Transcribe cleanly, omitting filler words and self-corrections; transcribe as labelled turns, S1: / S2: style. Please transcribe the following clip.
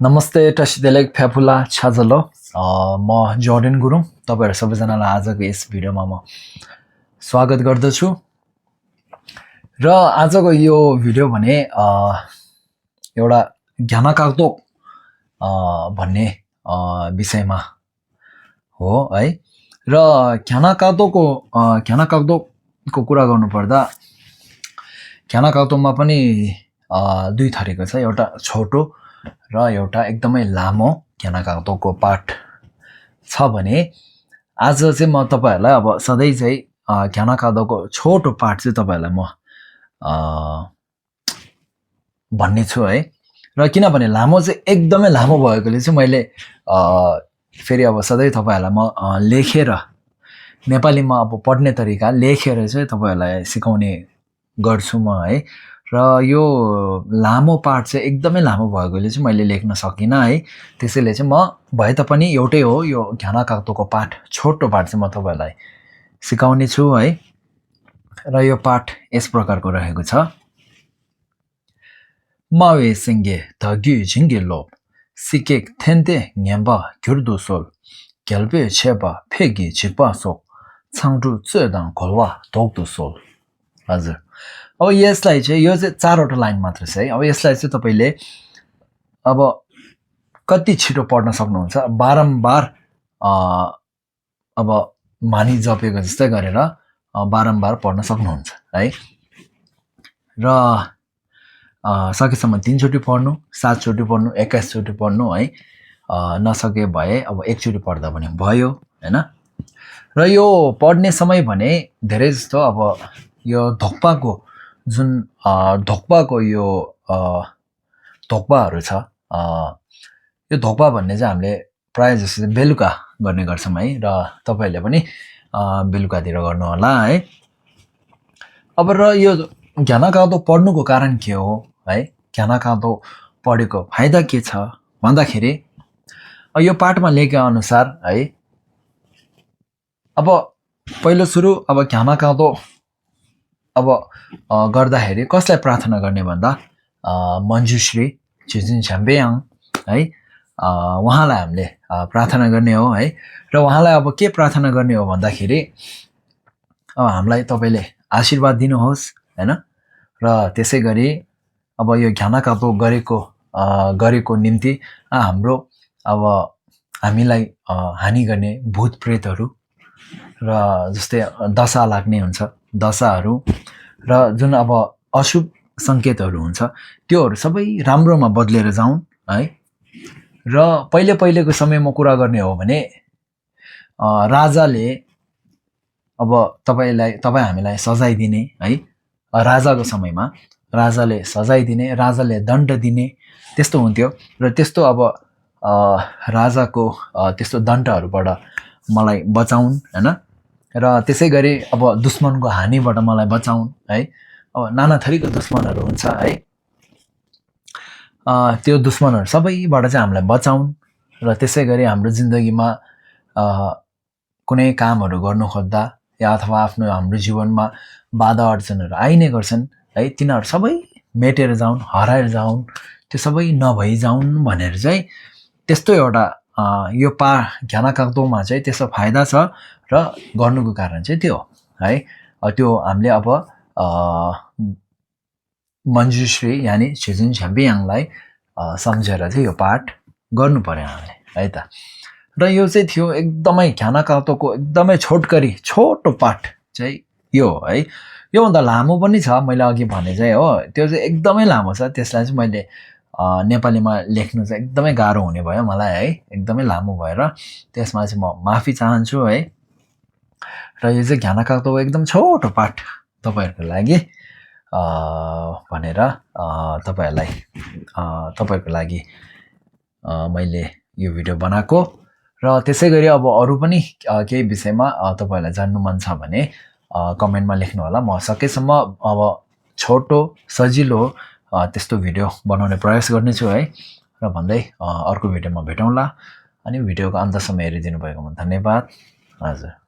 S1: नमस्ते टसिदेलेक फ्याफुला छाजलो म जर्डन गुरुङ तपाईहरु सबैजनालाई आजको यस भिडियोमा म स्वागत गर्दछु र आजको यो भिडियो भने एउटा ज्ञानकाग्दो भन्ने विषयमा हो है र ज्ञानकाग्दोको कुरा गर्नु पर्दा ज्ञानकाग्दोमा पनि दुई थरीको छ एउटा छोटो र एउटा एकदमै लामो ज्ञानकाग्दोको पाठ छ भने आज चाहिँ म तपाईहरुलाई अब सधैं चाहिँ ज्ञानकाग्दोको छोटो पाठ चाहिँ तपाईहरुलाई म भन्ने छु है र किनभने लामो चाहिँ एकदमै लामो भएकोले चाहिँ मैले फेरि अब सधैं तपाईहरुलाई म लेखेर नेपालीमा अब पढ्ने तरिका लेखेर चाहिँ तपाईहरुलाई सिकाउने गर्छु म है र यो लामो पाठ चाहिँ एकदमै लामो भएकोले चाहिँ मैले लेख्न सकिन है त्यसैले चाहिँ म भए तापनि एउटै हो यो ज्ञानकाग्दोको पाठ छोटो पाठ चाहिँ म तपाईहरुलाई सिकाउने छु है र यो पाठ यस प्रकारको रहेको छ मावे सिंगे धग्यु झिंगे लोप सिकेक थेन्ते न्याम्बा ग्युर्दु सोल ग्याल्बे छेबा फेगी छिपा सो छाङडु चेदाङ खोलवा दोग्दु सोल हजुर अब यसलाई चाहिँ यो चाहिँ चारवटा लाइन मात्र छ है अब यसलाई चाहिँ तपाईले अब कति छिटो पढ्न सक्नुहुन्छ बारम्बार अब मानी जपेको जस्तै गरेर बारम्बार पढ्न सक्नुहुन्छ है र सकेसम्म 3 चोटी पढ्नु 7 चोटी पढ्नु 21 चोटी पढ्नु है नसके भए अब एक चोटी पढ्दा पनि भयो हैन र यो पढ्ने समय भने धेरै जस्तो अब यो धोक्पाको जुन धोक्पाको यो धोक्पाहरु छ यो धोक्पा भन्ने चाहिँ हामीले प्राय जसो बेलुका गर्ने गर्छौं है र तपाईहरुले पनि बेलुकातिर गर्नु होला है अब र यो ज्ञानकाग्दो पढ्नुको कारण के हो है ज्ञानकाग्दो पढेको फाइदा के छ भन्दाखेरि यो पाठमा लेखेका अनुसार है अब पहिलो सुरु अब ज्ञानकाग्दो अब गर्दाखेरि कसलाई प्रार्थना गर्ने भन्दा मञ्जुश्री छिजिन छ्याम्बेयाङ है उहाँलाई हामीले प्रार्थना गर्ने हो है र उहाँलाई अब के प्रार्थना गर्ने हो भन्दाखेरि अब हामीलाई तपाईले आशीर्वाद दिनुहोस् हैन र त्यसैगरी अब यो ज्ञानकाग्दो गरेको निम्ति हाम्रो अब हामीलाई हानि गर्ने भूत प्रेतहरु र जस्तै दशा लाग्ने हुन्छ दशाहरु र जुन अब अशुभ संकेतहरु हुन्छ त्योहरु सबै राम्रोमा बदलेर जाउन् है र पहिलेको समयमा कुरा गर्ने हो भने राजाले अब तपाई हामीलाई सजाय दिने है राजाको समयमा राजाले सजाय दिने राजाले दण्ड दिने त्यस्तो हुन्थ्यो र त्यस्तो अब राजाको त्यस्तो दण्डहरुबाट मलाई बचाउन हैन र त्यसैगरी अब दुश्मनको हानिबाट मलाई बचाउन है अब नाना थरीको दुश्मनहरु हुन्छ है त्यो दुश्मनहरु सबैबाट चाहिँ हामीलाई बचाउन र त्यसैगरी हाम्रो जिन्दगीमा कुनै कामहरु गर्नु खोज्दा या अथवा हाम्रो जीवनमा बाधा अडचनहरु आइने गर्छन् है तिनीहरु सबै मेटेर जाउन् हराएर जाउन् त्यो सबै नभइ जाउन् भनेर चाहिँ त्यस्तो एउटा यो ज्ञानकाग्दोमा चाहिँ त्यसो फाइदा छ र गर्नुको कारण चाहिँ त्यो है त्यो हामीले अब मञ्जुश्री यानी छिजिन छ्याम्बेयाङलाई सम्झेर चाहिँ यो पाठ गर्नु पर्यो हामीले है त र यो चाहिँ थियो एकदमै ज्ञानकाग्दोको एकदमै छोटो पाठ चाहिँ यो है यो भन्दा लामो पनि छ मैले अघि भने चाहिँ हो त्यो चाहिँ एकदमै लामो छ त्यसलाई चाहिँ मैले नेपालीमा लेख्नु चाहिँ एकदमै गाह्रो हुने भयो मलाई है एकदमै लामो भएर त्यसमा चाहिँ म माफी चाहन्छु है र यो चाहिँ ज्ञानकाग्दोको एकदम छोटो पाठ तपाईहरुको लागि भनेर तपाईहरुको लागि मैले यो भिडियो बनाएको र त्यसैगरी अब अरु पनि केही विषयमा तपाईहरुलाई जान्नु मन छ भने कमेन्टमा लेख्नु होला म सकेसम्म अब छोटो सजिलो त्यस्तो भिडियो बनाउने प्रयास गर्नेछु है र भन्दै अर्को भिडियोमा भेटौँला अनि भिडियोको अन्तसम्म हेरिदिनु भएकोमा धन्यवाद हजुर